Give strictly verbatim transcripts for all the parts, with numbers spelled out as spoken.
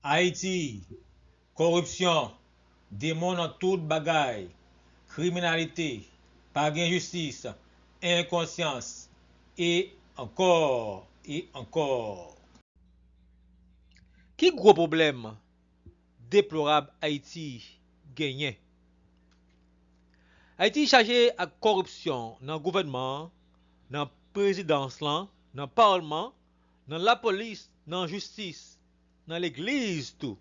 Ayiti, koripsyon, demon nan tout bagay, kriminalite, pa gen jistis, enkonsyans, e ankò, e ankò. Ki gwo pwoblèm deplorab Ayiti genyen? Ayiti chaje ak koripsyon nan gouvènman an, nan prezidans lan, nan palman, nan lapolis, nan jistis, nan legliz tou,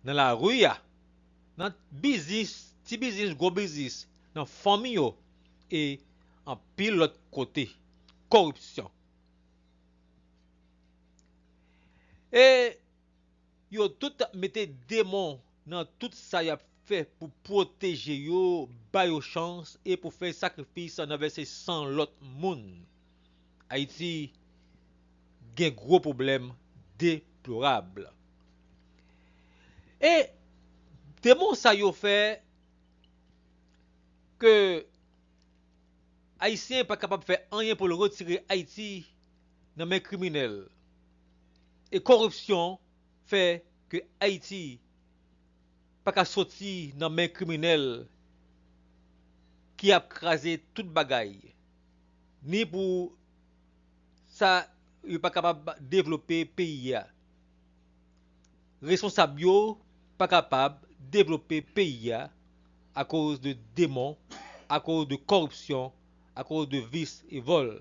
nan lari a, nan biznis, ti biznis, gwo biznis, nan fanmi yo, e anpil lòt kote. Koripsyon. E yo tout mete demon nan tout sa y ap fè pou pwoteje yo, ba yo chans e pou fè sakrifis nan vèse san lòt moun. Ayiti gen gwo pwoblèm deplorab. E demon sa yo fè ke Ayisyen pa kapab fè anyen pou l retire Ayiti nan men kriminèl. E koripsyon fè ke Ayiti pa ka soti nan men kriminèl ki ap kraze tout bagay, ni pou sa yo pa kapab devlope peyi a. Responsab yo pa kapab devlope peyi a akoz de demon, akoz de koripsyon, akoz de vis e vòl.